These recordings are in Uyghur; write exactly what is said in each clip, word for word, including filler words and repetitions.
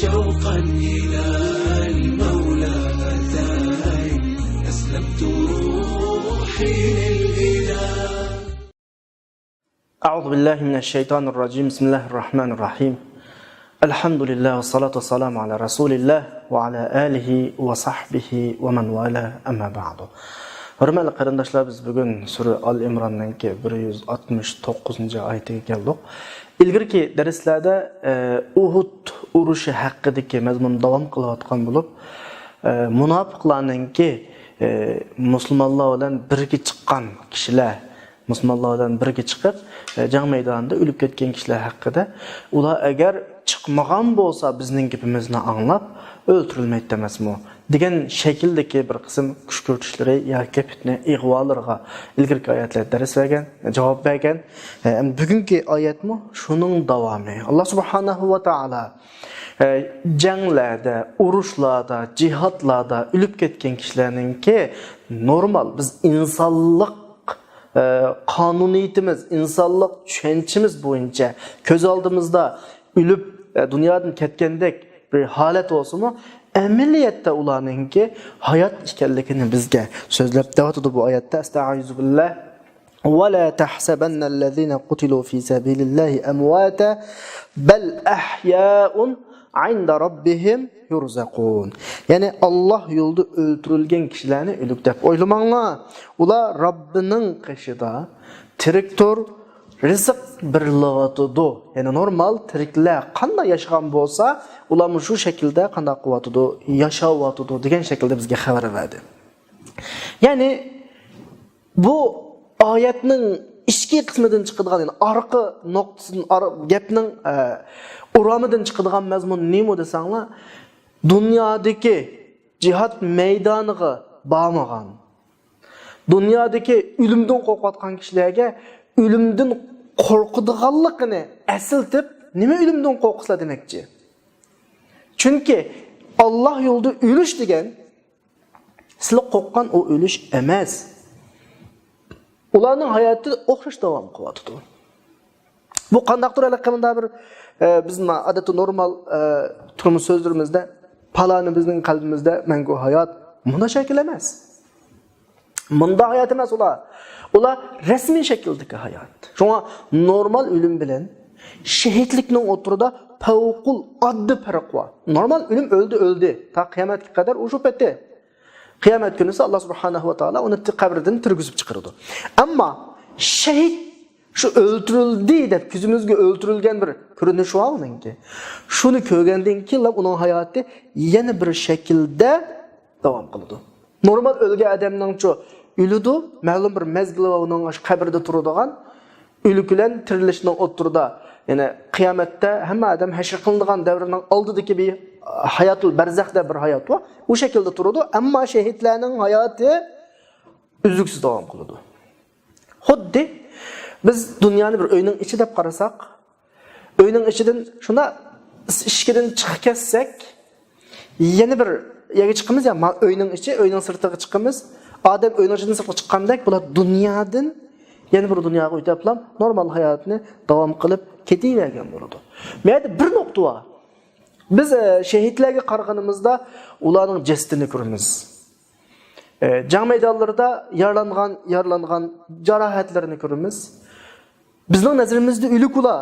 شوقا إلى المولى أتاي، أسلمت روحي للإله. أعوذ بالله من الشيطان الرجيم. بسم الله الرحمن الرحيم. الحمد لله والصلاة والسلام على رسول الله وعلى آله وصحبه ومن والاه، أما بعد. ھۆرمەتلىك قېرىنداشلار، بىز بۈگۈن سۈرە ئال ئىمراننىڭكى بىر يۈز ئاتمىش توققۇزىنچى ئايىتىگە كەلدۇق. ئىلگىرىكى دەرسلەردە، ئە، ئۇھۇد ئۇرۇشى ھەققىدىكى مەزمۇن داۋام قىلىۋاتقان بولۇپ، ئە، مۇناپىقلارنىڭكى، ئە، مۇسۇلمانلار بىلەن بىرگە چىققان كىشىلەر، مۇسۇلمانلار بىلەن بىرگە چىقىپ، ئە، جەڭ مەيدانىدا ئۆلۈپ كەتكەن كىشىلەر ھەققىدە، ئۇلار ئەگەر چىقمىغان بولسا، بىزنىڭ گېپىمىزنى ئاڭلاپ، ئۆلتۈرۈلمەيتتى ئەمەسمۇ؟ دېگەن شەكىلدىكى بىر قىسىم كۈشكۈرتۈشلىرى ياكى پىتنە ئىغۋالىرىغا ئىلگىرىكى ئايەتلەر دەرس بەرگەن، جاۋاب بەرگەن. ئە، ئەمدى بۈگۈنكى ئايەتمۇ شۇنىڭ داۋامى. ئاللا سۇبھانەھۇ ۋە تائالا، ئە، جەڭلەردە، ئۇرۇشلاردا، جىھادلاردا ئۆلۈپ كەتكەن كىشىلەرنىڭكى نورمال، بىز ئىنسانلىق، ئە، قانۇنىيىتىمىز، ئىنسانلىق چۈشەنچىمىز بويىچە كۆز ئالدىمىزدا ئۆلۈپ، ئە، دۇنيادىن كەتكەندەك بىر ھالەت بولسىمۇ، ئەمەلىيەتتە ئۇلارنىڭكى ھايات ئىكەنلىكىنى بىزگە سۆزلەپ دەۋاتىدۇ بۇ ئايەتتە. ئەستەئىزۇ بىللا. ولا تحسبن الذين قتلوا في سبيل الله أمواتا بل أحياء عند ربهم يرزقون. يەنى ئاللا يولىدا ئۆلتۈرۈلگەن كىشىلەرنى ئۆلۈك دەپ ئويلىماڭلار. ئۇلار رەببىنىڭ قېشىدا تىرىكتۇر، رىزىق بېرىلىۋاتىدۇ. يەنى نورمال تىرىكلەر قانداق ياشىغان بولسا، ئۇلارمۇ شۇ شەكىلدە قانداق قىلىۋاتىدۇ، ياشاۋاتىدۇ دېگەن شەكىلدە بىزگە خەۋەر بەردى. يەنى بۇ ئايەتنىڭ ئىچكى قىسمىدىن چىقىدىغان، يەنى ئارقا نۇقتىسىدىن، ئار-، گەپنىڭ، ئە، ئورامىدىن چىقىدىغان مەزمۇن نېمە دېسەڭلار، دۇنيادىكى جىھاد مەيدانىغا بارمىغان، دۇنيادىكى ئۆلۈمدىن قورقۇۋاتقان كىشىلەرگە ئۆلۈمدىن قورقىدىغانلىقىنى ئەسلىتىپ، نېمە ئۆلۈمدىن قورقىسىلەر دېمەكچى. چۈنكى ئاللا يولىدا ئۆلۈش دېگەن سىلى قورققان ئۇ ئۆلۈش ئەمەس. ئۇلارنىڭ ھاياتى ئوخشاش داۋام قىلىۋاتىدۇ. بۇ قانداقتۇر ھېلىقى مۇنداق بىر، ئە، بىز ما-، ئادەتتە نورمال، ئە، تۇرمۇش سۆزلىرىمىزدە، پالانى بىزنىڭ قەلبىمىزدە مەڭگۈ ھايات، مۇنداق شەكىل ئەمەس. مۇنداق ھايات ئەمەس ئۇلار. ئۇلار رەسمىي شەكىلدىكى ھايات. شۇڭا نورمال ئۆلۈم بىلەن شېھىتلىكنىڭ ئوتتۇرىدا پەۋقۇلئاددى پەرق بار. نورمال ئۆلۈم ئۆلدى، ئۆلدى. تا قىيامەتكە قەدەر ئۇ شۇ پېتى. قىيامەت كۈنىسى ئاللا سۇبھانەھۇ ۋە تائالا ئۇنى تى-، قەبرىدىن تىرگۈزۈپ چىقىرىدۇ. ئەمما شېھىت، شۇ ئۆلتۈرۈلدى دەپ كۆزىمىزگە ئۆلتۈرۈلگەن بىر كۆرۈنۈش بار ئۇنىڭكى. شۇنى كۆرگەندىن كېيىنلا ئۇنىڭ ھاياتى يەنە بىر شەكىلدە داۋام قىلىدۇ. نورمال ئۆلگەن ئادەمنىڭچۇ ئۆلىدۇ، مەلۇم بىر مەزگىلى بار ئۇنىڭ قەبرىدە تۇرىدىغان. ئۆلۈك بىلەن تىرىلىشنىڭ ئوتتۇرىدا، يەنى قىيامەتتە ھەممە ئادەم ھەشر قىلىنىدىغان دەۋرنىڭ ئالدىدىكى بىر ھاياتۇل بەرزەخ دەپ بىر ھايات بار. ئۇ شەكىلدە تۇرىدۇ، ئەمما شېھىتلەرنىڭ ھاياتى ئۈزلۈكسىز داۋام قىلىدۇ. خۇددى بىز دۇنيانى بىر ئۆينىڭ ئىچى دەپ قارىساق، ئۆينىڭ ئىچىدىن شۇنداق ئىشىكىدىن چىقىپ كەتسەك، يەنە بىر يەرگە چىقىمىز، يا ما-، ئۆينىڭ ئىچى، ئۆينىڭ سىرتىغا چىقىمىز. ئادەم ئۆينىڭ ئىچىدىن سىرتقا چىققاندەك، بۇلار دۇنيادىن يەنە بىر دۇنياغا ئۆتۈپلا نورمال ھاياتىنى داۋام قىلىپ كېتىۋەرگەن بولىدۇ. بۇ يەردە بىر نۇقتا بار. بىز، ئە، شېھىتلەرگە قارىغىنىمىزدا ئۇلارنىڭ جەسىتىنى كۆرىمىز. ئە، جەڭ مەيدانلىرىدا يارىلانغان، يارىلانغان جاراھەتلىرىنى كۆرىمىز. بىزنىڭ نەزىرىمىزدە ئۆلۈك ئۇلار.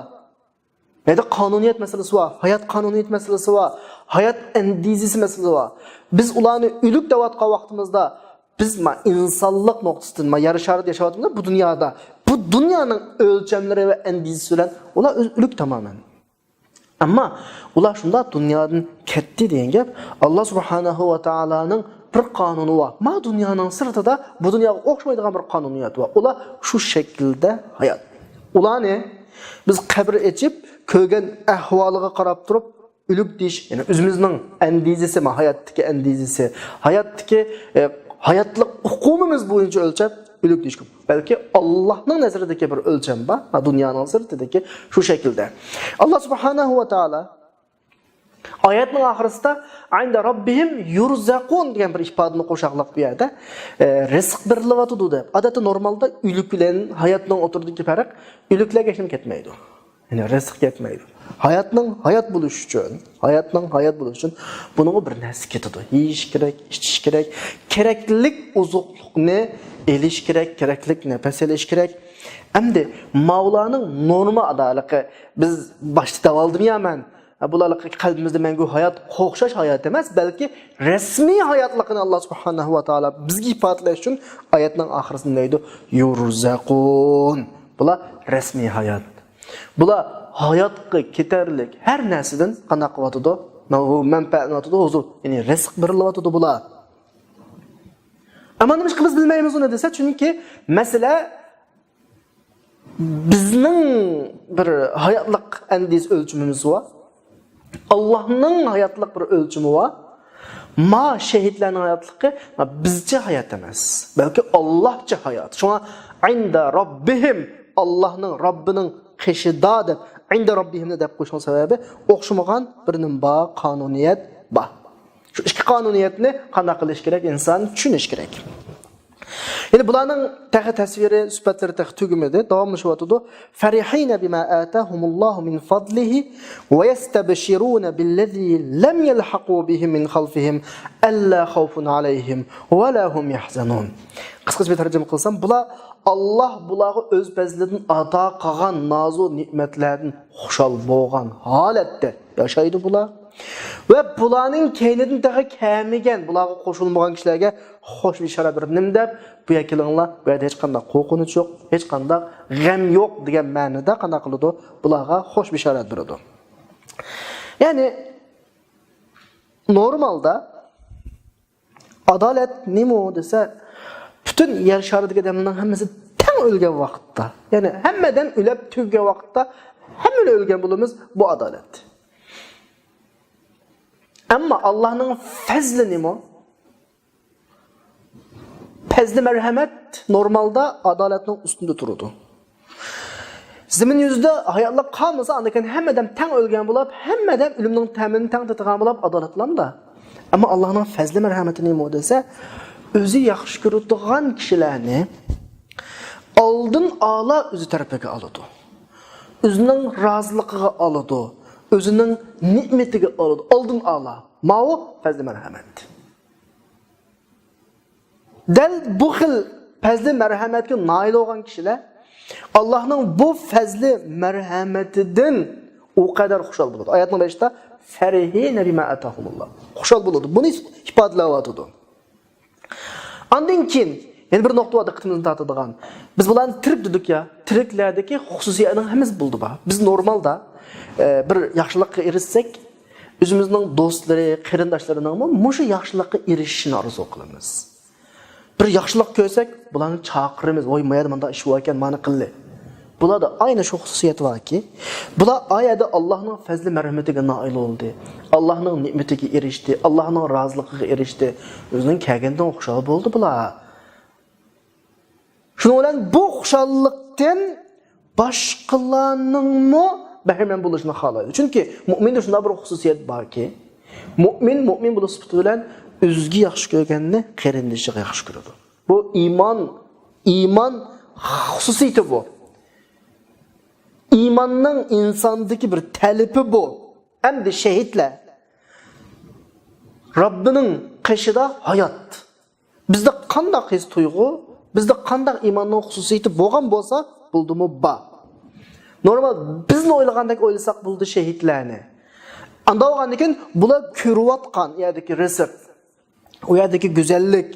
بۇ يەردە قانۇنىيەت مەسىلىسى بار، ھايات قانۇنىيەت مەسىلىسى بار، ھايات ئەندىزىسى مەسىلىسى بار. بىز ئۇلارنى ئۆلۈك دەۋاتقان ۋاقتىمىزدا، بىز ما ئىنسانلىق نۇقتىسىدىن، ما يەر شارىدا ياشاۋاتىمىز بۇ دۇنيادا. بۇ دۇنيانىڭ ئۆلچەملىرى ۋە ئەندىزىسى بىلەن ئۇلار ئۆز-، ئۆلۈك تامامەن. ئەمما ئۇلار شۇنداق دۇنيادىن كەتتى دېگەن گەپ، ئاللا سۇبھانەھۇ ۋە تائالانىڭ بىر قانۇنى بار. ما دۇنيانىڭ سىرتىدا بۇ دۇنياغا ئوخشىمايدىغان بىر قانۇنىيەت بار. ئۇلار شۇ شەكىلدە ھايات. ئۇلارنى بىز قەبرە ئېچىپ، كۆرگەن ئەھۋالىغا قاراپ تۇرۇپ، ئۆلۈك دېيىش، يەنى ئۆزىمىزنىڭ ئەندىزىسى، ما ھاياتتىكى ئەندىزىسى، ھاياتتىكى، ئە، ھاياتلىق ئۇقۇمىمىز بويىچە ئۆلچەپ، ئۆلۈك دېيىشكە، بەلكى ئاللانىڭ نەزىرىدىكى بىر ئۆلچەم بار، ما دۇنيانىڭ سىرتىدىكى شۇ شەكىلدە. ئاللا سۇبھانەھۇ ۋە تائالا ئايەتنىڭ ئاخىرىسىدا «عند ربهم يرزقون» دېگەن بىر ئىپادىنى قوشاقلاپ بۇ يەردە، ئە، رىزىق بېرىلىۋاتىدۇ دەپ. ئادەتتە نورمالدا ئۆلۈك بىلەن ھاياتنىڭ ئوتتۇرىدىكى پەرق، ئۆلۈكلەرگە ھېچنېمە كەتمەيدۇ. يەنى رىزىق يەتمەيدۇ. ھاياتنىڭ ھايات بولۇشى ئۈچۈن، ھاياتنىڭ ھايات بولۇشى ئۈچۈن بۇنىڭغا بىر نەرسە كېتىدۇ. يېيىش كېرەك، ئىچىش كېرەك، كېرەكلىك ئوزۇقلۇقنى ئېلىش كېرەك، كېرەكلىك نەپەس ئېلىش كېرەك. ئەمدى ماۋۇلارنىڭ نورما ئادالىقى، بىز باشتا دەۋالدىم يا مەن، بۇلارلىق قەلبىمىزدە مەڭگۈ ھايات، ئوخشاش ھايات ئەمەس، بەلكى رەسمىي ھاياتلىقىنى ئاللا سۇبھانەھۇ ۋە تائالا بىزگە ئىپادىلەش ئۈچۈن ئايەتنىڭ ئاخىرىسىدا دەيدۇ، يۇرزەقۇن. بۇلار رەسمىي ھايات. بۇلار ھاياتقا كېتەرلىك ھەر نەرسىدىن قانداق قىلىۋاتىدۇ؟ مەنپەئەتلىنىۋاتىدۇ، ھۇزۇر، يەنى رىزىق بېرىلىۋاتىدۇ بۇلار. ئەمما نېمىشقا بىز بىلمەيمىز ئۇنى دېسە، چۈنكى مەسىلە بىزنىڭ بىر ھاياتلىق ئەندىزە ئۆلچىمىمىز بار. ئاللانىڭ ھاياتلىق بىر ئۆلچىمى بار. ما شېھىتلەرنىڭ ھاياتلىقى، ما بىزچە ھايات ئەمەس، بەلكى ئاللاھچە ھايات. شۇڭا ئىندە راببىھىم، ئاللاھنىڭ، راببىنىڭ قېشىدا دەپ، ئىندە راببىھىمنى دەپ قويۇشنىڭ سەۋەبى ئوخشىمىغان بىر نېمە بار، قانۇنىيەت بار. شۇ ئىككى قانۇنىيەتنى قانداق قىلىش كېرەك؟ ئىنسان چۈشىنىش كېرەك. يەنى بۇلارنىڭ تېخى تەسۋىرى، سۈپەتلىرى تېخى تۈگىمىدى، داۋاملىشىۋاتىدۇ. فەرىھىنە بىما ئاتاھۇمۇللاھۇ مىن فەزلىھى ۋە يەستەبشىرۇنە بىللەزى لەم يەلھەقۇ بىھىم مىن خەلفىھىم ئەللا خەۋفۇن ئەلەيھىم ۋە لا ھۇم يەھزەنۇن. قىسقىچە بىر تەرجىمە قىلسام، بۇلار، ئاللا بۇلارغا ئۆز پەزلىدىن ئاتا قىلغان نازۇ نېمەتلەردىن خۇشال بولغان ھالەتتە ياشايدۇ بۇلار. ۋە بۇلارنىڭ كەينىدىن تېخى كەلمىگەن، بۇلارغا قوشۇلمىغان كىشىلەرگە خوش بېشارەت بېرىپ نېمە دەپ، بۇ يەرگە كېلىڭلار، بۇ يەردە ھېچقانداق قورقۇنچ يوق، ھېچقانداق غەم يوق دېگەن مەنىدە قانداق قىلىدۇ؟ بۇلارغا خوش بېشارەت بېرىدۇ. يەنى نورمالدا ئادالەت نېمە دېسە، پۈتۈن يەر شارىدىكى ئادەملەرنىڭ ھەممىسى تەڭ ئۆلگەن ۋاقىتتا، يەنى ھەممە ئادەم ئۆلۈپ تۈگىگەن ۋاقىتتا ھەممىلا ئۆلگەن بولىمىز، بۇ ئادالەت. ئەمما ئاللانىڭ پەزلى نېمە؟ پەزلى مەرھەمەت نورمالدا ئادالەتنىڭ ئۈستىدە تۇرىدۇ. زېمىن يۈزىدە ھاياتلىق قالمىسا، ئاندىن كېيىن ھەممە ئادەم تەڭ ئۆلگەن بولۇپ، ھەممە ئادەم ئۆلۈمنىڭ تەمىنى تەڭ تېتىغان بولۇپ، ئادالەتلەمدۇ؟ ئەمما ئاللانىڭ پەزلى مەرھەمىتى نېمە دېسە، ئۆزى ياخشى كۆرىدىغان كىشىلەرنى ئالدىن ئالا ئۆزى تەرىپىگە ئالىدۇ. ئۆزىنىڭ رازىلىقىغا ئالىدۇ. ئۆزىنىڭ نېمىتىگە ئالىدۇ. ئالدىن ئالا. ماۋۇ پەزلى مەرھەمەت. دەل بۇ خىل پەزلى مەرھەمەتكە نائىل بولغان كىشىلەر ئاللانىڭ بۇ پەزلى مەرھەمىتىدىن ئۇ قەدەر خۇشال بولىدۇ. ئايەتنىڭ بېشىدا فەرىھىنە بىما ئاتاھۇمۇللا. خۇشال بولىدۇ. بۇنى ئىپادىلەۋاتىدۇ. ئاندىن كېيىن يەنە بىر نۇقتا بار دىققىتىمىزنى تارتىدىغان. بىز بۇلارنى تىرىك دېدۇق يا، تىرىكلەردىكى خۇسۇسىيەتنىڭ ھەممىسى بولىدۇ بار. بىز نورمالدا، ئە، بىر ياخشىلىققا ئېرىشسەك، ئۆزىمىزنىڭ دوستلىرى، قېرىنداشلىرىنىڭمۇ مۇشۇ ياخشىلىققا ئېرىشىشىنى ئارزۇ قىلىمىز. بىر ياخشىلىق كۆرسەك، بۇلارنى چاقىرىمىز، ۋاي، ما يەردە مۇنداق ئىش بار ئىكەن، مانا قىللى. بۇلاردا ئاينى شۇ خۇسۇسىيەت باركى، بۇلار ئايەدە ئاللانىڭ پەزلى مەرھىمىتىگە نائىل بولدى، ئاللانىڭ نېمىتىگە ئېرىشتى، ئاللانىڭ رازىلىقىغا ئېرىشتى، ئۆزىنىڭ كەلگىنىدىن خۇشال بولدى بۇلار. شۇنىڭ بىلەن بۇ خۇشاللىقتىن باشقىلارنىڭمۇ بەھرىمەن بولۇشىنى خالايدۇ. چۈنكى مۆمىندە شۇنداق بىر خۇسۇسىيەت باركى، مۆمىن مۆمىن بولۇش سۈپىتى بىلەن ئۆزىگە ياخشى كۆرگەننى قېرىندىشىغا ياخشى كۆرىدۇ. بۇ ئىمان، ئىمان خۇسۇسىيىتى بۇ. ئىماننىڭ ئىنساندىكى بىر تەلىپى بۇ. ئەمدى شېھىتلەر. رەببىنىڭ قېشىدا ھايات. بىزدە قانداق ھېس تۇيغۇ، بىزدە قانداق ئىماننىڭ خۇسۇسىيىتى بولغان بولسا، بۇلدىمۇ بار. نورمال، بىزنى ئويلىغاندەك ئويلىساق بولدى شېھىتلەرنى. ئاندا بولغاندىن كېيىن بۇلار كۆرۈۋاتقان يەردىكى رىزىق، ئۇ يەردىكى گۈزەللىك،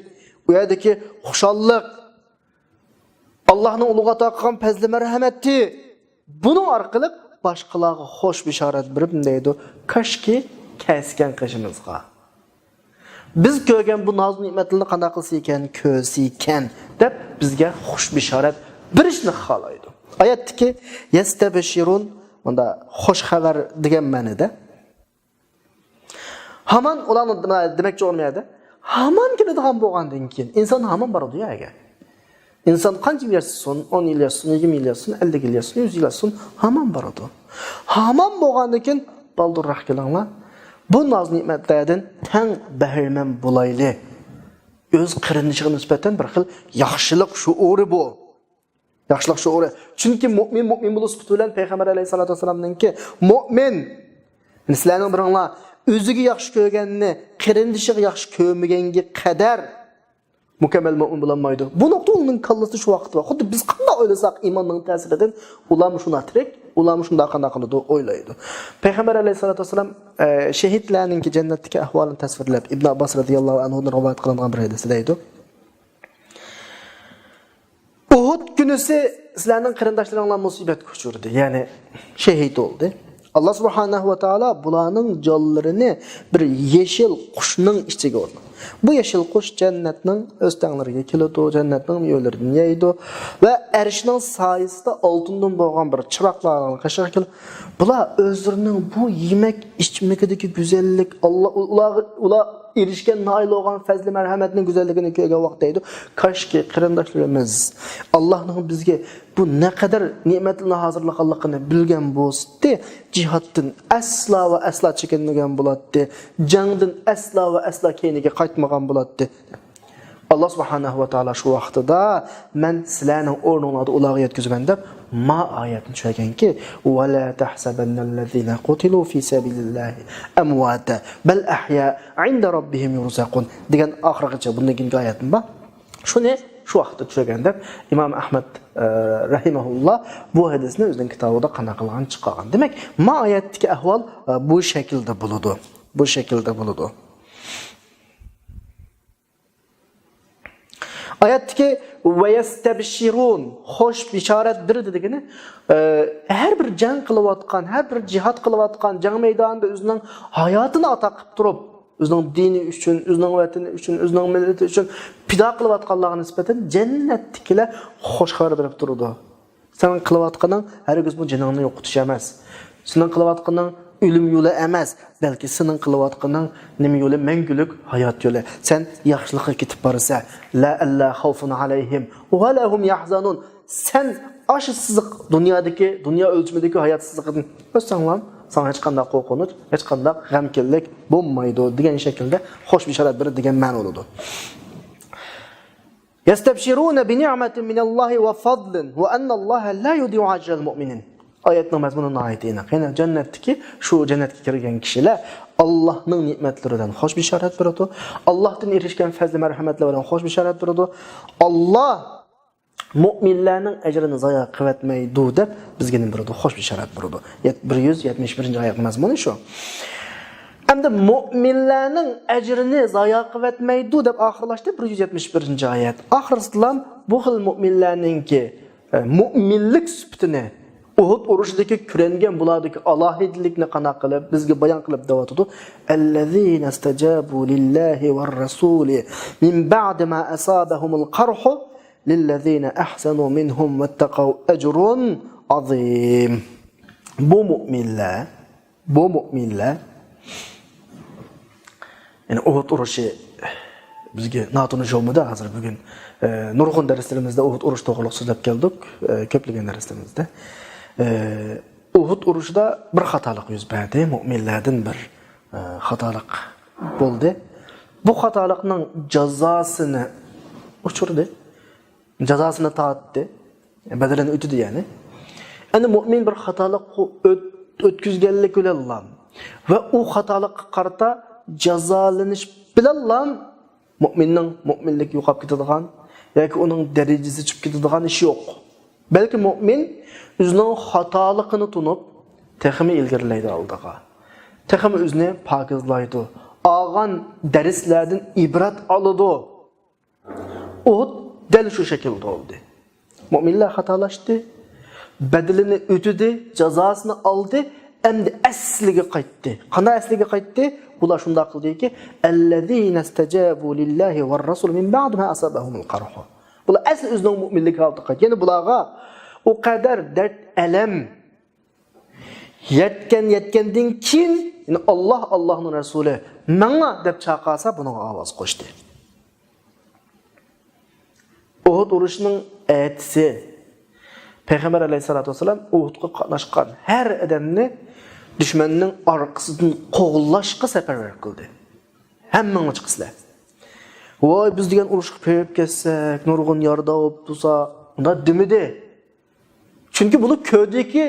ئۇ يەردىكى خۇشاللىق، ئاللانىڭ ئۇلۇغ ئاتا قىلغان پەزلى مەرھەمەتى، بۇنىڭ ئارقىلىق باشقىلارغا خوش بېشارەت بېرىپ دەيدۇ، كاشكى كەلسىكەن قېشىمىزغا. بىز كۆرگەن بۇ ناز نېمەتلەرنى قانداق قىلسا ئىكەن، كۆرسە ئىكەن دەپ بىزگە خوش بېشارەت بېرىشنى خالايدۇ. ئايەتتىكى يەستەبشىرۇن، مۇندا خوش خەۋەر دېگەن مەنىدە. ھامان ئۇلارنىڭ دېمەكچى بولغىنى يەردە، ھامان كېلىدىغان بولغاندىن كېيىن، ئىنسان ھامان بارىدۇ يەرگە. ئىنسان قانچە يىل ياشىسۇن، ئون يىل ياشىسۇن، يىگىرمە يىل ياشىسۇن، ئەللىك يىل ياشىسۇن، يۈز يىل ياشىسۇن، ھامان بارىدۇ. ھامان بولغاندىن كېيىن بالدۇرراق كېلىڭلار. بۇ ناز نېمەتلەردىن تەڭ بەھرىمەن بولايلى. ئۆز قېرىندىشىغا نىسبەتەن بىر خىل ياخشىلىق شوئۇرى بۇ. ياخشىلىق شوئۇرى. چۈنكى مۆمىن مۆمىن بولۇش سۈپىتى بىلەن پەيغەمبەر ئەلەيھىسسالاتۇ ۋەسسالامنىڭكى، مۆمىن، سىلەرنىڭ بىرىڭلار ئۆزىگە ياخشى كۆرگەننى قېرىندىشىغا ياخشى كۆرمىگەنگە قەدەر مۇكەممەل مۆمىن بولالمايدۇ. بۇ نۇقتا ئۇنىڭ كاللىسىدا شۇ ۋاقىتتا بار. خۇددى بىز قانداق ئويلىساق، ئىماننىڭ تەسىرىدىن ئۇلارمۇ شۇنداق تىرىك، ئۇلارمۇ شۇنداق قانداق قىلىدۇ ئويلايدۇ. پەيغەمبەر ئەلەيھىسسالاتۇ ۋەسسالام، ئە، شېھىتلەرنىڭكى جەننەتتىكى ئەھۋالىنى تەسۋىرلەپ، ئىبن ئابباس رەزىياللاھۇ ئەنھۇدىن رىۋايەت قىلىنغان بىر ھەدىستە دەيدۇ. ئۇھۇد كۈنىسى سىلەرنىڭ قېرىنداشلىرىڭلار مۇسىبەتكە ئۇچرىدى، يەنى شېھىت بولدى. ئاللا سۇبھانەھۇ ۋە تائالا بۇلارنىڭ جانلىرىنى بىر يېشىل قۇشنىڭ ئىچىگە ئورناتتى. بۇ يېشىل قۇش جەننەتنىڭ ئۆستەڭلىرىگە كېلىدۇ، جەننەتنىڭ مېۋىلىرىدىن يەيدۇ ۋە ئەرشنىڭ سايىسىدا ئالتۇندىن بولغان بىر چىراغلارنىڭ قېشىغا كېلىپ، بۇلار ئۆزلىرىنىڭ بۇ يېمەك ئىچمىكىدىكى گۈزەللىك، ئاللا، ئۇلارغا، ئۇلار ئېرىشكەن ناھايىتى ئولغان پەزلى مەرھەمەتنىڭ گۈزەللىكىنى كۆرگەن ۋاقىتتا دەيدۇ، كاشكى قېرىنداشلىرىمىز ئاللانىڭ بىزگە بۇ نەقەدەر نېمەتلەرنى ھازىرلىغانلىقىنى بىلگەن بولسىدى، جىھادتىن ئەسلا ۋە ئەسلا چېكىنمىگەن بولاتتى، جەڭدىن ئەسلا ۋە ئەسلا كەينىگە قايتمىغان بولاتتى. ئاللا سۇبھانەھۇ ۋە تائالا شۇ ۋاقتىدا، مەن سىلەرنىڭ ئورنۇڭلاردا ئۇلارغا يەتكۈزىمەن دەپ، ما ئايەتنى چۈشۈرگەنكى، ولا تحسبن الذين قتلوا في سبيل الله أمواتا بل أحياء عند ربهم يرزقون دېگەن ئاخىرغىچە بۇندىن كېيىنكى ئايەتمۇ بار. شۇنى شۇ ۋاقىتتا چۈشۈرگەن دەپ، ئىمام ئەھمەد، ئە، رەھىمەھۇللا بۇ ھەدىسنى ئۆزىنىڭ كىتابىدا قانداق قىلغان چىقارغان. دېمەك، ما ئايەتتىكى ئەھۋال، ئە، بۇ شەكىلدە بولىدۇ. بۇ شەكىلدە بولىدۇ. ئايەتتىكى ۋەيەستەبشىرۇن، خوش بېشارەت بېرىدۇ دېگىنى، ئە، ھەر بىر جەڭ قىلىۋاتقان، ھەر بىر جىھاد قىلىۋاتقان، جەڭ مەيدانىدا ئۆزىنىڭ ھاياتىنى ئاتا قىلىپ تۇرۇپ، ئۆزىنىڭ دىنى ئۈچۈن، ئۆزىنىڭ ۋەتىنى ئۈچۈن، ئۆزىنىڭ مىللىتى ئۈچۈن پىدا قىلىۋاتقانلارغا نىسبەتەن جەننەتتىكىلەر خوش خەۋەر بېرىپ تۇرىدۇ. سېنىڭ قىلىۋاتقىنىڭ ھەرگىزمۇ جېنىڭنى يوقىتىش ئەمەس. سېنىڭ قىلىۋاتقىنىڭ ئۆلۈم يولى ئەمەس، بەلكى سېنىڭ قىلىۋاتقىنىڭ نېمە يولى؟ مەڭگۈلۈك ھايات يولى. سەن ياخشىلىققا كېتىپ بارىسەن. لەئەللا خەۋفۇن ئەلەيھىم ۋە لەھۇم يەھزەنۇن. سەن ئاشۇ سىزىق دۇنيادىكى، دۇنيا ئۆلچىمىدىكى ھايات سىزىقىدىن ئۆتسەڭلام، ساڭا ھېچقانداق قورقۇنچ، ھېچقانداق غەمكىنلىك بولمايدۇ دېگەن شەكىلدە خوش بېشارەت بېرىدۇ دېگەن مەنە بولىدۇ. يستبشرون بنعمة من الله وفضل وأن الله لا يضيع أجر المؤمنين. ئايەتنىڭ مەزمۇنى ناھايىتى ئېنىق. يەنى جەننەتتىكى، شۇ جەننەتكە كىرگەن كىشىلەر ئاللاھنىڭ نېمەتلىرى بىلەن خوش بېشارەت بېرىدۇ. ئاللاھتىن ئېرىشكەن پەزلى مەرھەمەتلەر بىلەن خوش بېشارەت بېرىدۇ. ئاللاھ مۆمىنلەرنىڭ ئەجرىنى زايا قىلىۋەتمەيدۇ دەپ بىزگە نېمە بېرىدۇ؟ خوش بېشارەت بېرىدۇ. يەت-، بىر يۈز يەتمىش بىرىنچى ئايەتنىڭ مەزمۇنى شۇ. ئەمدى مۆمىنلەرنىڭ ئەجرىنى زايا قىلىۋەتمەيدۇ دەپ ئاخىرلاشتى بىر يۈز يەتمىش بىرىنچى ئايەت. ئاخىرسىدىلام بۇ خىل مۆمىنلەرنىڭكى، ئە، مۆمىنلىك سۈپىتىنى ئۇھۇد ئۇرۇشىدىكى كۆرۈنگەن بۇلاردىكى ئالاھىدىلىكنى قانداق قىلىپ بىزگە بايان قىلىپ دەۋاتىدۇ. الذين استجابوا لله والرسول من بعد ما أصابهم القرح للذين أحسنوا منهم واتقوا أجر عظيم. بۇ مۆمىنلەر، بۇ مۆمىنلەر، يەنى ئۇھۇد ئۇرۇشى بىزگە ناتونۇش بولمىدى ھازىر بۈگۈن. ئە، نۇرغۇن دەرسلىرىمىزدە ئۇھۇد ئۇرۇشى توغرۇلۇق سۆزلەپ كەلدۇق، ئە، كۆپلىگەن دەرسلىرىمىزدە. ئە، ئۇھۇد ئۇرۇشىدا بىر خاتالىق يۈز بەردى، مۆمىنلەردىن بىر، ئە، خاتالىق بولدى. بۇ خاتالىقنىڭ جازاسىنى ئۇچۇردى. جازاسىنى تارتتى. بەدىلىنى ئۆتىدى يەنى. ئەنە مۆمىن بىر خاتالىق ئۆت-، ئۆتكۈزگەنلىك بىلەنلا ۋە ئۇ خاتالىققا قارىتا جازالىنىش بىلەنلا مۆمىننىڭ مۆمىنلىكى يوقاپ كېتىدىغان ياكى ئۇنىڭ دەرىجىسى چۈشۈپ كېتىدىغان ئىش يوق. بەلكى مۆمىن ئۆزىنىڭ خاتالىقىنى تونۇپ، تېخىمۇ ئىلگىرىلەيدۇ ئالدىغا. تېخىمۇ ئۆزىنى پاكىزلايدۇ. ئالغان دەرسلەردىن ئىبرەت ئالىدۇ. ئۇھۇد دەل شۇ شەكىلدە بولدى. مۆمىنلەر خاتالاشتى، بەدىلىنى ئۆتىدى، جازاسىنى ئالدى، ئەمدى ئەسلىگە قايتتى. قانداق ئەسلىگە قايتتى؟ بۇلار شۇنداق قىلدىكى، الذين استجابوا لله والرسول من بعد ما أصابهم القرح. بۇلار ئەسلى ئۆزىنىڭ مۆمىنلىك ھالىتىگە قايتتى. يەنى بۇلارغا ئۇ قەدەر دەرد، ئەلەم يەتكەن، يەتكەندىن كېيىن، يەنى، «ئاللا، ئاللانىڭ رەسۇلى، ماڭا!» دەپ چاقىرسا، بۇنىڭغا ئاۋاز قوشتى. ئۇھۇد ئۇرۇشىنىڭ ئەتىسى پەيغەمبەر ئەلەيھىسسالاتۇ ۋەسسالام ئۇھۇدقا قاتناشقان ھەر ئادەمنى دۈشمەننىڭ ئارقىسىدىن قوغلاشقا سەپەرۋەر قىلدى. «ھەممىڭلار چىقىسىلەر.» «ۋاي، بىز دېگەن ئۇرۇشقا بېرىپ كەتسەك، نۇرغۇن يارىدار بولۇپ تۇرسا»، ئۇنداق دېمىدى. چۈنكى بۇلار كۆردىكى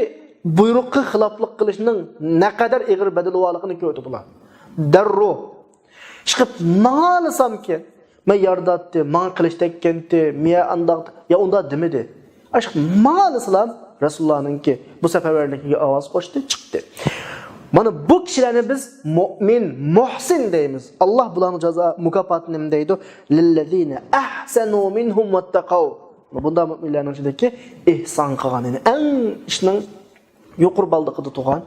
بۇيرۇققا خىلاپلىق قىلىشنىڭ نەقەدەر ئېغىر بەدىلى بارلىقىنى كۆردى بۇلار. دەررۇ ئىشقىپ ماڭالىسامكى، مەن يارىداتتى، ماڭا قىلىچ تەگكەنتى، مىيە ئانداق، يا ئۇنداق دېمىدى. ئاشۇ ماڭالىسىلام رەسۇلۇللانىڭكى بۇ سەپەرۋەرلىكىگە ئاۋاز قوشتى، چىقتى. مانا بۇ كىشىلەرنى بىز مۇئمىن، مۇھسىن دەيمىز. ئاللا بۇلارنىڭ جازا مۇكاپاتىنى نېمە دەيدۇ؟ لىللەزىنە ئەھسەنۇ مىنھۇم ۋەتتەقەۋ. بۇنداق مۇئمىنلارنىڭ ئىچىدىكى ئېھسان قىلغان، يەنى ئەڭ ئىشنىڭ يۇقىرى بالدىقىدا تۇرغان،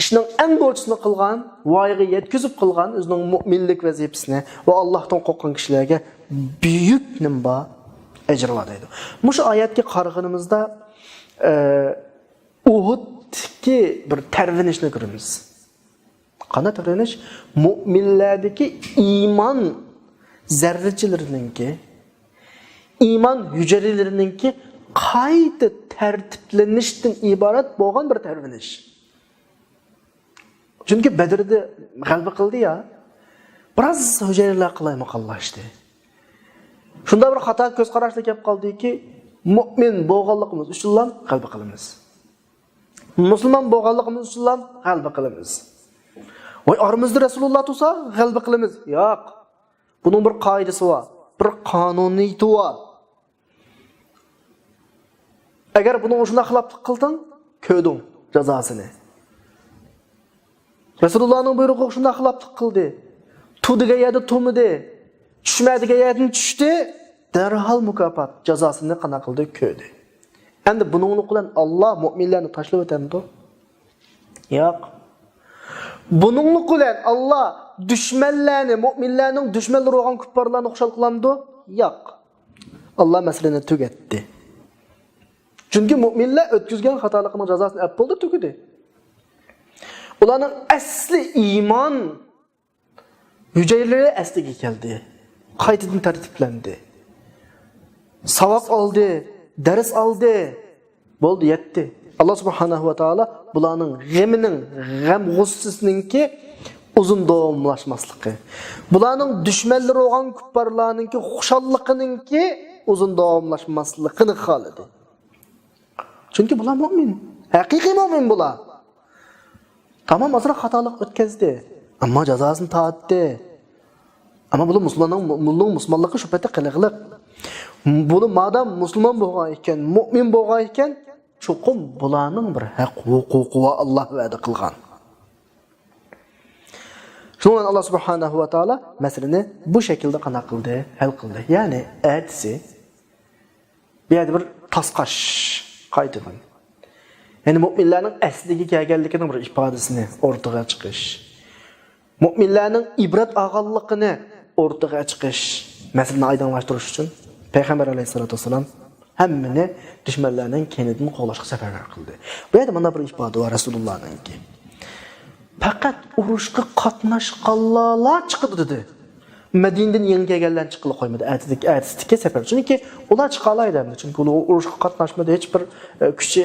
ئىشنىڭ ئەڭ دوچىسىنى قىلغان، ۋايىغا يەتكۈزۈپ قىلغان ئۆزىنىڭ مۇئمىنلىك ۋەزىپىسىنى ۋە ئاللاھتىن قورققان كىشىلەرگە بۈيۈك نېمە بار؟ ئەجرى بار دەيدۇ. مۇشۇ ئايەتكە قارىغىنىمىزدا، ئە، ئۇھۇدتىكى بىر تەرۋىنىشنى كۆرىمىز. قانداق تەرۋىنىش؟ مۇئمىنلەردىكى ئىمان زەررىچىلىرىنىڭكى، ئىمان ھۈجەيرىلىرىنىڭكى قايتا تەرتىپلىنىشتىن ئىبارەت بولغان بىر تەرۋىنىش. چۈنكى بەدرىدە غەلىبە قىلدى يا، بىراز ھۈجەيرىلەر قالايمىقانلاشتى. شۇنداق بىر خاتا كۆز قاراشلا كەپ قالدىكى، مۇئمىن بولغانلىقىمىز ئۈچۈنلا غەلىبە قىلىمىز. مۇسۇلمان بولغانلىقىمىز ئۈچۈنلا غەلىبە قىلىمىز. ۋاي، ئارىمىزدا رەسۇلۇللا تۇرسا غەلىبە قىلىمىز. ياق. بۇنىڭ بىر قائىدىسى بار، بىر قانۇنىيىتى بار. ئەگەر بۇنىڭغا شۇنداق خىلاپلىق قىلدىڭ، كۆردۈڭ جازاسىنى. رەسۇلۇللانىڭ بۇيرۇقىغا شۇنداق خىلاپلىق قىلدى. تۇر دېگەن يەردە تۇرمىدى. چۈشمە دېگەن يەردىن چۈشتى. دەرھال مۇكاپات جازاسىنى قانداق قىلدى؟ كۆردى. ئەمدى بۇنىڭلىق بىلەن ئاللا مۇئمىنلارنى تاشلىۋېتەمدۇ؟ ياق. بۇنىڭلىق بىلەن ئاللا دۈشمەنلەرنى، مۇئمىنلەرنىڭ دۈشمەنلىرى بولغان كۇپپارلارنى خۇشال قىلامدۇ؟ ياق. ئاللا مەسىلىنى تۈگەتتى. چۈنكى مۇئمىنلار ئۆتكۈزگەن خاتالىقىنىڭ جازاسىنى ئەپ بولدى، تۈگىدى. ئۇلارنىڭ ئەسلى ئىمان ھۈجەيرىلىرى ئەسلىگە كەلدى. قايتىدىن تەرتىپلەندى. ساۋاق ئالدى، دەرس ئالدى. بولدى، يەتتى. ئاللا سۇبھانەھۇ ۋە تائالا بۇلارنىڭ غېمىنىڭ، غەم غۇسسىسىنىڭكى ئۇزۇن داۋاملاشماسلىقى، بۇلارنىڭ دۈشمەنلىرى بولغان كۇپپارلارنىڭكى خۇشاللىقىنىڭكى ئۇزۇن داۋاملاشماسلىقىنى خالىدى. چۈنكى بۇلار مۇئمىن. ھەقىقىي مۇئمىن بۇلار. تامام ئازراق خاتالىق ئۆتكەزدى. ئەمما جازاسىنى تارتتى. ئەمما بۇلار مۇسۇلماننىڭ، بۇنىڭ مۇسۇلمانلىقى شۇ پەتتە قىلىقلىق. بۇلار مادام مۇسۇلمان بولغان ئىكەن، مۇئمىن بولغان ئىكەن، چوقۇم بۇلارنىڭ بىر ھەق ھوقۇقى بار، ئاللا ۋەدە قىلغان. شۇنىڭ بىلەن ئاللا سۇبھانەھۇ ۋە تائالا مەسىلىنى بۇ شەكىلدە قانداق قىلدى؟ ھەل قىلدى. يەنى ئەتىسى بۇ يەردە بىر تاسقاش قايتىدىن. يەنى مۇئمىنلارنىڭ ئەسلىگە كەلگەنلىكىنىڭ بىر ئىپادىسىنى ئورتىغا چىقىش. مۇئمىنلارنىڭ ئىبرەت ئالغانلىقىنى ئورتىغا چىقىش. مەسىلىنى ئايدىڭلاشتۇرۇش ئۈچۈن پەيغەمبەر ئەلەيھىسسالاتۇ ۋەسسالام ھەممىنى دۈشمەنلەرنىڭ كەينىدىن قوغلاشقا سەپەرۋەر قىلدى. بۇ يەردە مانا بىر ئىپادە بار رەسۇلۇللانىڭكى. پەقەت ئۇرۇشقا قاتناشقانلارلا چىقىدۇ دېدى. مەدىنىدىن يېڭى كەلگەنلەرنى چىققىلى قويمىدى ئەتىدىكى، ئەتىسىدىكى سەپەر. چۈنكى ئۇلار چىقالايدۇ ئەمدى. چۈنكى ئۇلار ئۇرۇشقا قاتناشمىدى، ھېچ بىر، ئە، كۈچى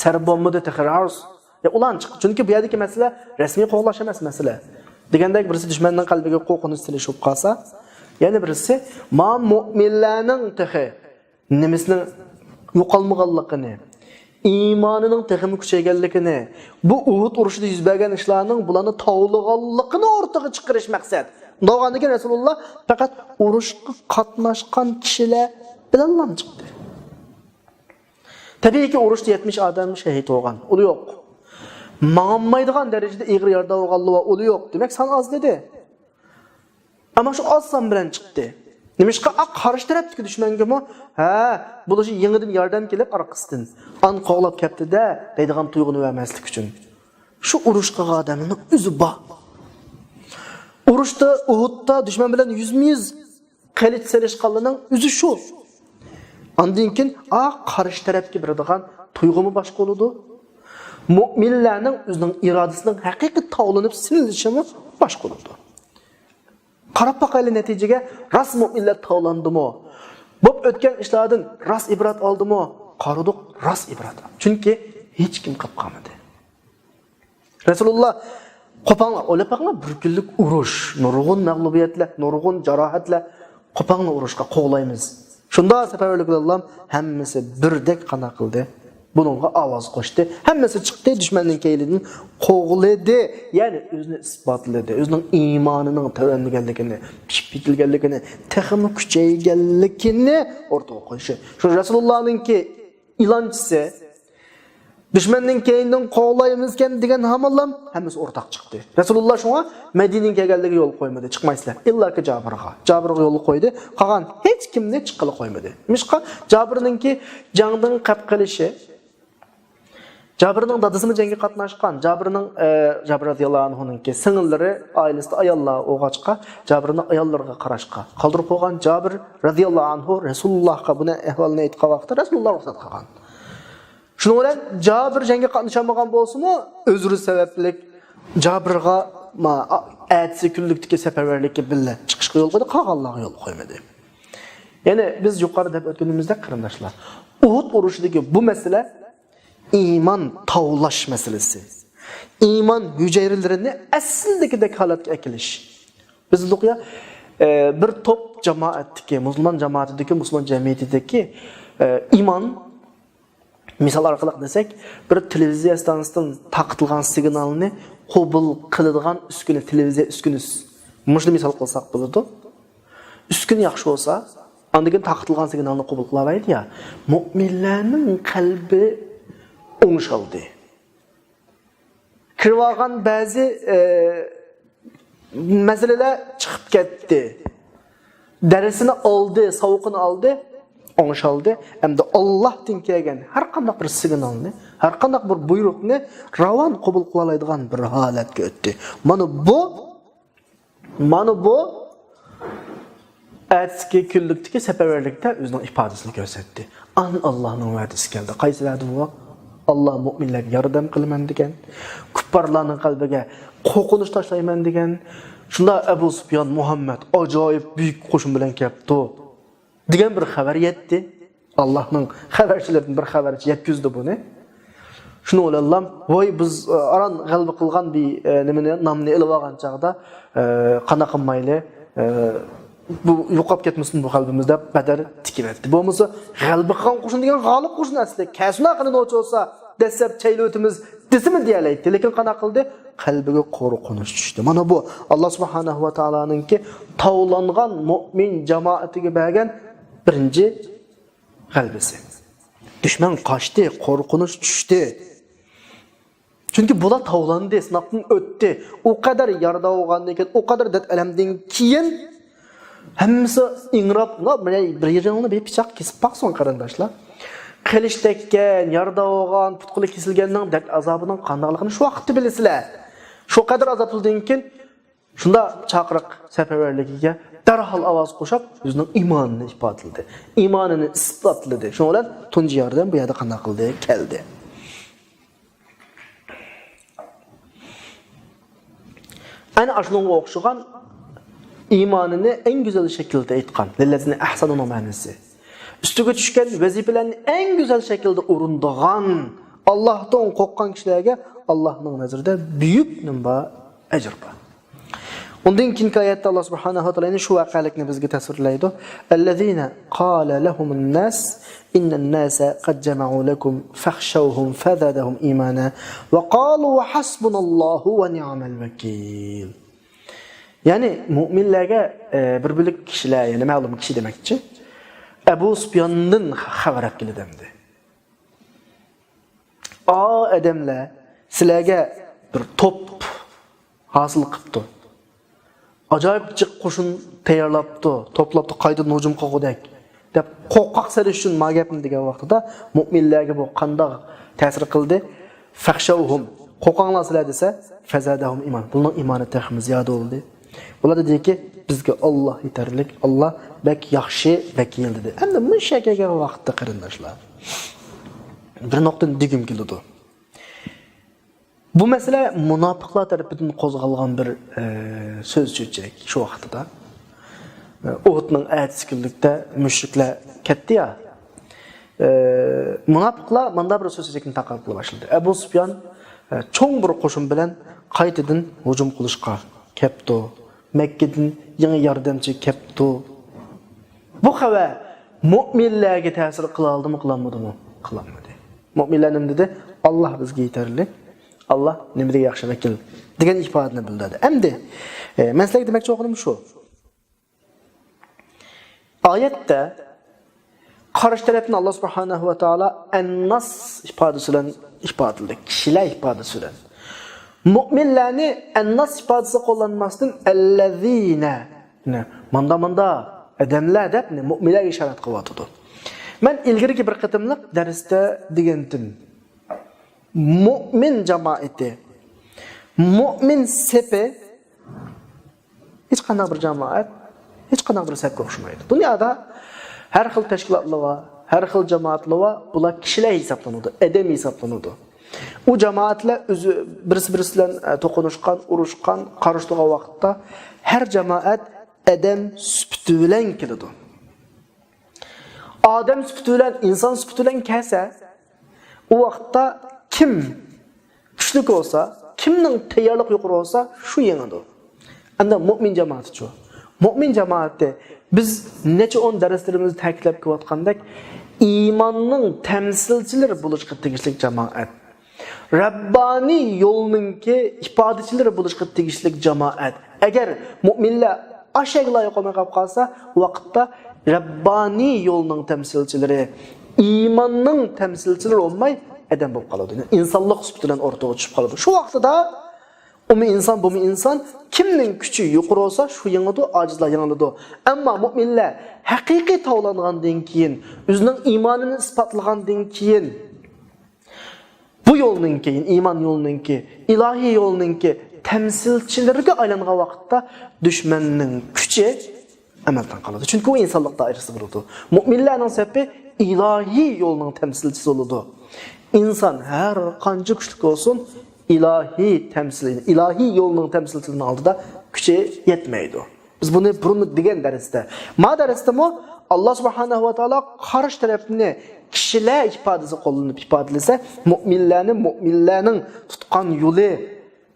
سەرپ بولمىدى تېخى. يا، ئۇلارنى چىق-، چۈنكى بۇ يەردىكى مەسىلە رەسمىي قوغلاش ئەمەس مەسىلە. دېگەندەك بىرسى دۈشمەننىڭ قەلبىگە قورقۇنچ سېلىشىپ قالسا، يەنە بىرسى ما مۇئمىنلارنىڭ تېخى نېمىسىنىڭ يوقالمىغانلىقىنى، ئىمانىنىڭ تېخىمۇ كۈچەيگەنلىكىنى، بۇ ئۇھۇد ئۇرۇشىدا يۈز بەرگەن ئىشلارنىڭ بۇلارنى تاۋلىغانلىقىنى ئورتىغا چىقىرىش مەقسەت. بولغاندىكىن رەسۇلۇللا پەقەت ئۇرۇشقا قاتناشقان كىشىلەر بىلەنلا چىقتى. تەبىئىيكى، ئۇرۇشتا يەتمىش ئادەم شەھىت بولغان، ئۇلى يوق. ماڭالمايدىغان دەرىجىدە ئېغىر يارىدار بولغانلار بار، ئۇلى يوق. دېمەك، سان ئاز دېدى. ئەمما شۇ ئاز سان بىلەن چىقتى. نېمىشقا؟ ئا، قارشى تەرەپتىكى دۈشمەنگىمۇ، ھە، بولۇشى يېڭىدىن ياردەم كېلىپ ئارقىسىدىن، ئان قوغلاپ كەپتۇ-دە دەيدىغان تۇيغۇنى بەرمەسلىك ئۈچۈن. شۇ ئۇرۇشقا ئادەمنىڭ ئۆزى بار. ئۇرۇشتا، ئۇھۇدتا دۈشمەن بىلەن يۈزمۇ يۈز قىلىچ سېلىشقانلارنىڭ ئۆزى شۇ. ئاندىن كېيىن، ئا، قارشى تەرەپكە بېرىدىغان تۇيغۇمۇ باشقا بولىدۇ. مۇئمىنلارنىڭ ئۆزىنىڭ ئىرادىسىنىڭ ھەقىقىي تاۋلىنىپ سىنىلىشىمۇ باشقا بولىدۇ. قاراپ باقايلى نەتىجىگە، راست مۇئمىنلار تاۋلاندىمۇ؟ بولۇپ ئۆتكەن ئىشلاردىن راست ئىبرەت ئالدىمۇ؟ قارىدۇق، راست ئىبرەت. چۈنكى ھېچكىم قاپقالمىدى. رەسۇلۇللا قوپاڭلار، ئويلاپ باقىڭلار، بىر كۈنلۈك ئۇرۇش، نۇرغۇن مەغلۇبىيەتلەر، نۇرغۇن جاراھەتلەر، قوپاڭلار ئۇرۇشقا قوغلايمىز. شۇنداق سەپەرۋەرلىك بىلەن ھەممىسى بىردەك قانداق قىلدى؟ بۇنىڭغا ئاۋاز قوشتى. ھەممىسى چىقتى، دۈشمەننىڭ كەينىدىن قوغلىدى. يەنى ئۆزىنى ئىسپاتلىدى. ئۆزىنىڭ ئىمانىنىڭ تۆۋەنلىگەنلىكىنى، پىشىپ يېتىلگەنلىكىنى، تېخىمۇ كۈچەيگەنلىكىنى ئوتتۇرىغا قويۇشى. شۇ رەسۇلۇللانىڭكى ئېلانچىسى، دۈشمەننىڭ كەينىدىن قوغلايمىزكەن دېگەن ھامانلام ھەممىسى ئورتاق چىقتى. رەسۇلۇللا شۇڭا مەدىنىگە كەلگەنلىكى يول قويمىدى، چىقمايسىلەر. ئىللاكى جابىرغا. جابىرغا يول قويدى. قالغان ھېچ كىمنى چىققىلى قويمىدى. نېمىشقا؟ جابىرنىڭكى جەڭدىن قېلىپ قېلىشى، جابىرنىڭ دادىسىمۇ جەڭگە قاتناشقان. جابىرنىڭ، ئە، جابىر رەزىياللاھۇ ئەنھۇنىڭكى سىڭىللىرى، ئائىلىسىدە ئاياللار بولغاچقا، جابىرنى ئاياللىرىغا قاراشقا قالدۇرۇپ قويغان. جابىر رەزىياللاھۇ ئەنھۇ رەسۇلۇللاھقا بۇنى ئەھۋالىنى ئېيتقان ۋاقىتتا رەسۇلۇللا رۇخسەت قىلغان. شۇنىڭ بىلەن جابىر جەڭگە قاتنىشالمىغان بولسىمۇ، ئۆزرى سەۋەبلىك جابىرغا ما-، ئا-، ئەتىسى كۈنلۈكتىكى سەپەرۋەرلىككە بىللە چىقىشقا يول قويدى، قالغانلارغا يول قويمىدى. يەنى بىز يۇقىرىدا دەپ ئۆتكىنىمىزدەك، قېرىنداشلار، ئۇھۇد ئۇرۇشىدىكى بۇ مەسىلە ئىمان تاۋلاش مەسىلىسى. ئىمان ھۈجەيرىلىرىنى ئەسلىدىكىدەك ھالەتكە ئەكېلىش. بىز دېدۇق يا، ئە، بىر توپ جامائەتتىكى، مۇسۇلمان جامائىتىدىكى، مۇسۇلمان جەمئىيىتىدىكى، ئە، ئىمان، مىسال ئارقىلىق دېسەك، بىر تېلېۋىزىيە ئىستانسىسىدىن تارقىتىلغان سىگنالنى قوبۇل قىلىدىغان ئۈسكۈنە، تېلېۋىزىيە ئۈسكۈنىسى. مۇشۇنى مىسال قىلساق بولىدۇ. ئۈسكۈنە ياخشى بولسا، ئاندىن كېيىن تارقىتىلغان سىگنالنى قوبۇل قىلالايدۇ يا. مۆمىنلەرنىڭ قەلبى ئوڭشالدى. كىرىۋالغان بەزى، ئە، مەسىلىلەر چىقىپ كەتتى. دەرسىنى ئالدى، ساۋىقىنى ئالدى، ئوڭشالدى. ئەمدى ئاللاھتىن كەلگەن ھەر قانداق بىر سىگنالنى، ھەر قانداق بىر بۇيرۇقنى راۋان قوبۇل قىلالايدىغان بىر ھالەتكە ئۆتتى. مانا بۇ، مانا بۇ ئەتىسىكى كۈنلۈكتىكى سەپەرۋەرلىكتە ئۆزىنىڭ ئىپادىسىنى كۆرسەتتى. ئان ئاللاھنىڭ ۋەدىسى كەلدى. قايسى ۋەدە بۇ؟ ئاللا مۆمىنلەرگە ياردەم قىلىمەن دېگەن، كۇپپارلارنىڭ قەلبىگە قورقۇنچ تاشلايمەن دېگەن. شۇندا ئەبۇ سۇپيان مۇھەممەد ئاجايىپ بۈيۈك قوشۇن بىلەن كەپتۇ دېگەن بىر خەۋەر يەتتى. ئاللاھنىڭ خەۋەرچىلىرىدىن بىر خەۋەرچى يەتكۈزدى بۇنى. شۇنىڭ بىلەنلا، ۋاي، بىز، ئە، ئاران غەلىبە قىلغان بىر، ئە، نېمىنى، نامنى ئېلىۋالغان چاغدا، ئە، قانداق قىلمايلى، ئە، بۇ يوقاپ كەتمىسۇن بۇ قەلبىمىز دەپ بەدەر تىكىۋەتتى. بولمىسا، غەلىبە قىلغان قوشۇن دېگەن غالىب قوشۇن ئەسلى. كەلسۇن ئاخىرى نوچى بولسا، دەسسەپ چەيلىۋېتىمىز دېسىمۇ دېيەلەيتتى. لېكىن قانداق قىلدى؟ قەلبىگە قورقۇنچ چۈشتى. مانا بۇ، ئاللا سۇبھانەھۇ ۋە تائالانىڭكى تاۋلانغان مۆمىن جامائىتىگە بەرگەن بىرىنچى غەلىبىسى. دۈشمەن قاچتى، قورقۇنچ چۈشتى. چۈنكى بۇلار تاۋلاندى، سىناقتىن ئۆتتى. ئۇ قەدەر يارىدار بولغاندىن كېيىن، ئۇ قەدەر دەرد ئەلەمدىن كېيىن ھەممىسى ئىڭراپ، بىر، بىر يېرىڭنى بىر پىچاق كېسىپ باقسۇن، قېرىنداشلار. قىلىچ تەگكەن، يارىدار بولغان، پۇت-قولى كېسىلگەننىڭ دەرد ئازابىنىڭ قانداقلىقىنى شۇ ۋاقىتتا بىلىسىلەر. شۇ قەدەر ئازابلىدىن كېيىن شۇنداق چاقىرىق سەپەرۋەرلىكىگە دەرھال ئاۋاز قوشۇپ، ئۆزىنىڭ ئىمانىنى ئىپادىلىدى. ئىمانىنى ئىسپاتلىدى. شۇنىڭ بىلەن تۇنجى ياردەم بۇ يەردە قانداق قىلدى؟ كەلدى. ئەنە ئاشۇنىڭغا ئوخشىغان ئىمانىنى ئەڭ گۈزەل شەكىلدە ئېيتقان. لىللەزىنە ئەھسەنۇنىڭ مەنىسى. ئۈستىگە چۈشكەن ۋەزىپىلەرنى ئەڭ گۈزەل شەكىلدە ئورۇندىغان، ئاللاھتىن قورققان كىشىلەرگە ئاللاھنىڭ نەزىرىدە بۈيۈك نېمە بار؟ ئەجىر بار. ئۇندىن كېيىنكى ئايەتتە ئاللا سۇبھانەھۇ ۋە تائالا يەنە شۇ ۋەقەلىكنى بىزگە تەسۋىرلەيدۇ. الذين قال لهم الناس إن الناس قد جمعوا لكم فاخشوهم فزادهم إيمانا وقالوا حسبنا الله ونعم الوكيل. يەنى مۆمىنلەرگە، ئە، بىر بۆلەك كىشىلەر، يەنى مەلۇم كىشى دېمەكچى، ئەبۇ سۇپياندىن خەۋەر ئەپ كېلىدۇ ئەمدى. ئا ئادەملەر سىلەرگە بىر توپ ھاسىل قىپتۇ. ئاجايىپ جىق قوشۇن تەييارلاپتۇ، توپلاپتۇ، قايتىدىن ھۇجۇم قىلغۇدەك دەپ قورقاق سېلىش ئۈچۈن ما گەپنى دېگەن ۋاقتىدا مۆمىنلەرگە بۇ قانداق تەسىر قىلدى؟ فەخشەۋھۇم، قورقاڭلار سىلەر دېسە، فەزادەھۇم ئىمان، بۇلارنىڭ ئىمانى تېخىمۇ زىيادە بولدى. بۇلار دېدىكى، بىزگە ئاللا يېتەرلىك، ئاللا بەك ياخشى ۋەكىل دېدى. ئەمدى مۇشۇ يەرگە كەلگەن ۋاقىتتا قېرىنداشلار، بىر نۇقتىنى دېگۈم كېلىدۇ. بۇ مەسىلە مۇناپىقلار تەرىپىدىن قوزغالغان بىر، ئە، سۆز چۆچەك شۇ ۋاقتىدا. ئە، ئۇھۇدنىڭ ئەتىسى كۈنلۈكتە مۈشرىكلەر كەتتى يا. ئە، مۇناپىقلار ماندا بىر سۆز چۆچەكنى تارقاتقىلى باشلىدى. ئەبۇ سۇپيان، ئە، چوڭ بىر قوشۇن بىلەن قايتىدىن ھۇجۇم قىلىشقا كەپتۇ. مەككىدىن يېڭى ياردەمچى كەپتۇ. بۇ خەۋەر مۆمىنلەرگە تەسىر قىلالدىمۇ، قىلالمىدىمۇ؟ قىلالمىدى. مۆمىنلەر نېمە دېدى؟ ئاللا بىزگە يېتەرلىك. ئاللا نېمە دېگەن ياخشى ۋەكىل دېگەن ئىپادىنى بىلدۈردى. ئەمدى، ئە، مەن سىلەرگە دېمەكچى بولغىنىم شۇ. ئايەتتە قارشى تەرەپنى ئاللا سۇبھانەھۇ ۋە تائالا ئەنناس ئىپادىسى بىلەن ئىپادىلىدى، كىشىلەر ئىپادىسى بىلەن. مۆمىنلەرنى ئەنناس ئىپادىسى قوللانماستىن، ئەللەزىنە، ماندا، ماندا ئادەملەر دەپ مۆمىنلەرگە ئىشارەت قىلىۋاتىدۇ. مەن ئىلگىرىكى بىر قېتىملىق دەرستە دېگەنتىم، مۆمىن جامائىتى، مۆمىن سېپى ھېچقانداق بىر جامائەت، ھېچقانداق بىر سەپكە ئوخشىمايدۇ. دۇنيادا ھەر خىل تەشكىلاتلار بار، ھەر خىل جامائەتلەر بار. بۇلار كىشىلەر ھېسابلىنىدۇ، ئادەم ھېسابلىنىدۇ. ئۇ جامائەتلەر ئۆزى بىرسى-بىرسى بىلەن، ئە، توقۇنۇشقان، ئۇرۇشقان، قارشى تۇرغان ۋاقىتتا ھەر جامائەت ئادەم سۈپىتى بىلەن كېلىدۇ. ئادەم سۈپىتى بىلەن، ئىنسان سۈپىتى بىلەن كەلسە، ئۇ ۋاقىتتا كىم كۈچلۈك بولسا، كىمنىڭ تەييارلىقى يۇقىرى بولسا، شۇ يېڭىدۇ. ئەمدى مۆمىن جامائىتىچۇ؟ مۆمىن جامائىتى بىز نەچچە ئون دەرسلىرىمىزدە تەكىتلەپ كېلىۋاتقاندەك، ئىماننىڭ تەمسىلچىلىرى بولۇشقا تېگىشلىك جامائەت. رەببانىي يولنىڭكى ئىپادىچىلىرى بولۇشقا تېگىشلىك جامائەت. ئەگەر مۆمىنلەر ئاشەگە لايىق بولماي قاپ قالسا، ۋاقىتتا رەببانىي يولنىڭ تەمسىلچىلىرى، ئىماننىڭ تەمسىلچىلىرى بولماي، ئادەم بولۇپ قالىدۇ. يەنى ئىنسانلىق سۈپىتى بىلەن ئورتىغا چۈشۈپ قالىدۇ. شۇ ۋاقتىدا ئۇمۇ ئىنسان، بۇمۇ ئىنسان، كىمنىڭ كۈچى يۇقىرى بولسا، شۇ يېڭىدۇ، ئاجىزلار يېڭىلىدۇ. ئەمما مۆمىنلەر ھەقىقىي تاۋلانغاندىن كېيىن، ئۆزىنىڭ ئىمانىنى ئىسپاتلىغاندىن كېيىن، بۇ يولنىڭكى، ئىمان يولىنىڭكى، ئىلاھىي يولنىڭكى تەمسىلچىلىرىگە ئايلانغان ۋاقىتتا دۈشمەننىڭ كۈچى ئەمەلدىن قالىدۇ. چۈنكى ئۇ ئىنسانلىق دائىرىسىدە بولىدۇ. مۆمىنلەرنىڭ سېپى ئىلاھىي يولنىڭ تەمسىلچىسى بولىدۇ. ئىنسان ھەر قانچە كۈچلۈك بولسۇن، ئىلاھىي تەمسىل، ئىلاھىي يولنىڭ تەمسىلچىلىرىنىڭ ئالدىدا كۈچى يەتمەيدۇ. بىز بۇنى بۇرۇن دېگەن دەرستە. ما دەرستىمۇ ئاللا سۇبھانەھۇ ۋە تائالا قارشى تەرەپنى كىشىلەر ئىپادىسى قوللىنىپ ئىپادىلىسە، مۆمىنلەرنى مۆمىنلەرنىڭ تۇتقان يولى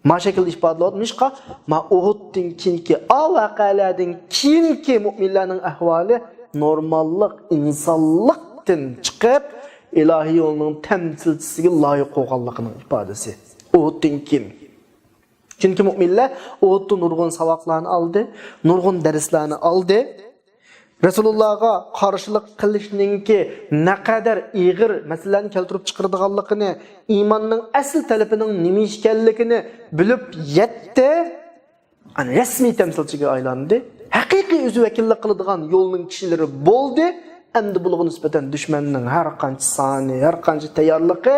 ما شەكىلدە ئىپادىلەۋاتىدۇ. نېمىشقا؟ ما ئۇھۇدتىن كېيىنكى، ئا ۋەقەلەردىن كېيىنكى مۆمىنلەرنىڭ ئەھۋالى نورماللىق، ئىنسانلىقتىن چىقىپ، ئىلاھىي يولنىڭ تەمسىلچىسىگە لايىق بولغانلىقىنىڭ ئىپادىسى. ئۇھۇدتىن كېيىن. چۈنكى مۆمىنلەر ئۇھۇدتا نۇرغۇن ساۋاقلارنى ئالدى، نۇرغۇن دەرسلەرنى ئالدى. رەسۇلۇللاغا قارشىلىق قىلىشنىڭكى نەقەدەر ئېغىر مەسىلىلەرنى كەلتۈرۈپ چىقىرىدىغانلىقىنى، ئىماننىڭ ئەسلى تەلىپىنىڭ نېمە ئىكەنلىكىنى بىلىپ يەتتى. يەنى رەسمىي تەمسىلچىگە ئايلاندى. ھەقىقىي ئۆزى ۋەكىللىك قىلىدىغان يولنىڭ كىشىلىرى بولدى. ئەمدى بۇلارغا نىسبەتەن دۈشمەننىڭ ھەر قانچە سانى، ھەر قانچە تەييارلىقى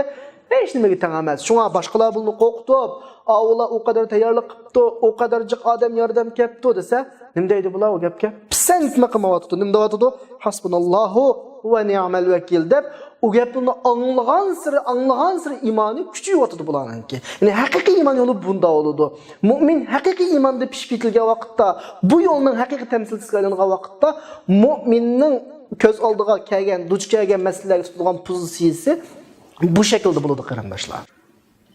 ھېچ نېمىگە تەڭ ئەمەس. شۇڭا باشقىلار بۇنى قورقۇتۇپ، ئاۋۇلار ئۇ قەدەر تەييارلىق قىپتۇ، ئۇ قەدەر جىق ئادەم ياردەم كەپتۇ دېسە، نېمە دەيدۇ بۇلار ئۇ گەپكە؟ پىسەنتمۇ قىلمايۋاتىدۇ. نېمە دەۋاتىدۇ؟ ھەسبۇناللاھۇ ۋە نىئمەل ۋەكىل دەپ، ئۇ گەپنى ئاڭلىغانسېرى، ئاڭلىغانسېرى ئىمانى كۈچىيىۋاتىدۇ بۇلارنىڭكى. يەنى ھەقىقىي ئىمان يولى بۇنداق بولىدۇ. مۆمىن ھەقىقىي ئىماندا پىشىپ يېتىلگەن ۋاقىتتا، بۇ يولنىڭ ھەقىقىي تەمسىلچىسىگە ئايلانغان ۋاقىتتا، مۆمىننىڭ كۆز ئالدىغا كەلگەن، دۇچ كەلگەن مەسىلىلەرگە تۇتىدىغان پوزىتسىيىسى بۇ شەكىلدە بولىدۇ، قېرىنداشلار.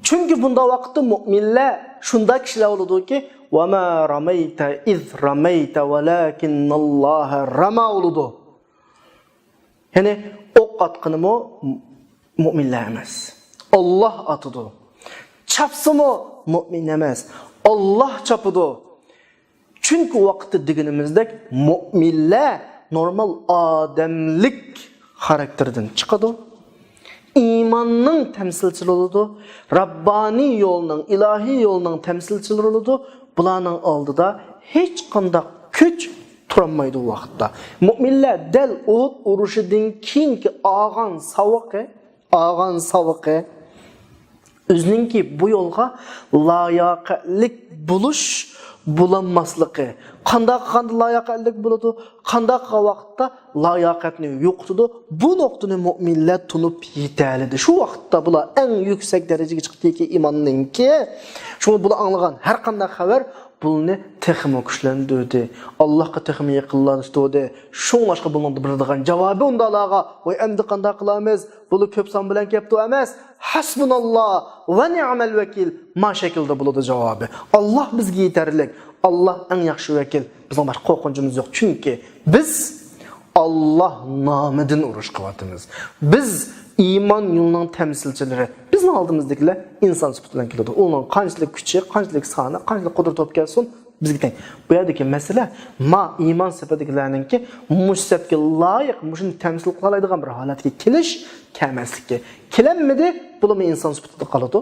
چۈنكى بۇنداق ۋاقىتتا مۆمىنلەر شۇنداق كىشىلەر بولىدۇكى، ۋەما رامەيتە ئىز رامەيتە ۋەلاكىنناللاھە رەما بولىدۇ. يەنى ئوق ئاتقىنىمۇ مۆمىنلەر ئەمەس، ئاللاھ ئاتىدۇ. چاپسىمۇ مۆمىن ئەمەس، ئاللاھ چاپىدۇ. چۈنكى ۋاقىتتا دېگىنىمىزدەك مۆمىنلەر نورمال ئادەملىك خاراكتېردىن چىقىدۇ. ئىماننىڭ تەمسىلچىلىرى بولىدۇ. رەببانىي يولنىڭ، ئىلاھىي يولنىڭ تەمسىلچىلىرى بولىدۇ. بۇلارنىڭ ئالدىدا ھېچقانداق كۈچ تۇرالمايدۇ ئۇ ۋاقىتتا. مۆمىنلەر دەل ئۇھۇد ئۇرۇشىدىن كېيىنكى ئالغان ساۋىقى، ئالغان ساۋىقى، ئۆزىنىڭكى بۇ يولغا لاياقەتلىك بولۇش، بولالماسلىقى. قانداق قىلغاندا لاياقەتلىك بولىدۇ؟ قانداق قىلغان ۋاقىتتا لاياقەتنى يوقىتىدۇ؟ بۇ نۇقتىنى مۆمىنلەر تونۇپ يېتەلىدى. شۇ ۋاقىتتا بۇلار ئەڭ يۈكسەك دەرىجىگە چىقتىكى ئىماننىڭكى. شۇڭا بۇلار ئاڭلىغان ھەر قانداق خەۋەر بۇلارنى تېخىمۇ كۈچلەندۈردى. ئاللاھقا تېخىمۇ يېقىنلاشتۇردى. شۇڭلاشقا بۇنىڭدا بېرىدىغان جاۋابى ئۇنداقلارغا، ۋاي ئەمدى قانداق قىلىمىز؟ بۇلار كۆپ سان بىلەن كەپتۇ ئەمەس. ھەسبۇناللا ۋە نىئمەل ۋەكىل. ما شەكىلدە بولىدۇ جاۋابى. ئاللاھ بىزگە يېتەرلىك. ئاللاھ ئەڭ ياخشى ۋەكىل. بىزنىڭ باشقا قورقۇنچىمىز يوق. چۈنكى بىز ئاللاھ نامىدىن ئۇرۇش قىلىۋاتىمىز. بىز ئىمان يولىنىڭ تەمسىلچىلىرى، بىزنىڭ ئالدىمىزدىكىلەر ئىنسان سۈپىتى بىلەن كېلىدۇ. ئۇنىڭ قانچىلىك كۈچى، قانچىلىك سانى، قانچىلىك قۇدرىتى بولۇپ كەلسۇن، بىزگە تەڭ. بۇ يەردىكى مەسىلە، ما ئىمان سۈپىتىدىكىلەرنىڭكى مۇشۇ سەپكە لايىق، مۇشۇنى تەمسىل قىلالايدىغان بىر ھالەتكە كېلىش، كەلمەسلىكى. كېلەلمىدى، بۇلىمۇ ئىنسان سۈپىتىدە قالىدۇ.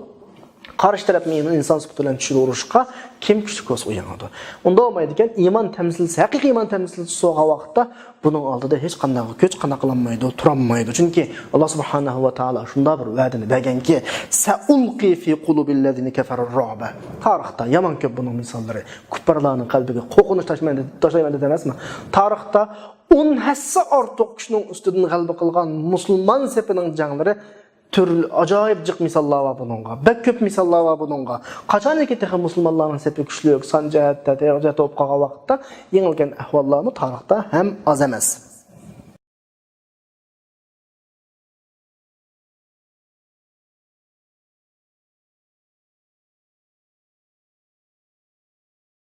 قارشى تەرەپمۇ ئىنسان سۈپىتى بىلەن چۈشىدە ئۇرۇشقا كىم كۈچلۈك بولسا ئۇ يېڭىدۇ. ئۇنداق بولمايدىكەن، ئىمان تەمسىلچىسى، ھەقىقىي ئىمان تەمسىلچىسى بولغان ۋاقىتتا بۇنىڭ ئالدىدا ھېچقانداق كۈچ قانداق قىلالمايدۇ، تۇرالمايدۇ. چۈنكى ئاللا سۇبھانەھۇ ۋە تائالا شۇنداق بىر ۋەدىنى بەرگەنكى، سەئۇلقى فى قۇلۇبىللەزىنە كەفەرۇر رۇئبە. تارىختا يامان كۆپ بۇنىڭ مىساللىرى. كۇپپارلارنىڭ قەلبىگە قورقۇنچ تاشلايمەن، تاشلايمەن دېدى ئەمەسمۇ؟ تارىختا ئون ھەسسە ئارتۇق كۈچنىڭ ئۈستىدىن غەلىبە قىلغان مۇسۇلمان سېپىنىڭ جەڭلىرى تۈرلۈك ئاجايىپ جىق مىساللار بار بۇنىڭغا. بەك كۆپ مىساللار بار بۇنىڭغا. قاچانكى تېخى مۇسۇلمانلارنىڭ سېپى كۈچلۈك، سان جەھەتتە، تېخنىك جەھەتتە بولۇپ قالغان ۋاقىتتا يېڭىلگەن ئەھۋاللارمۇ تارىختا ھەم ئاز ئەمەس.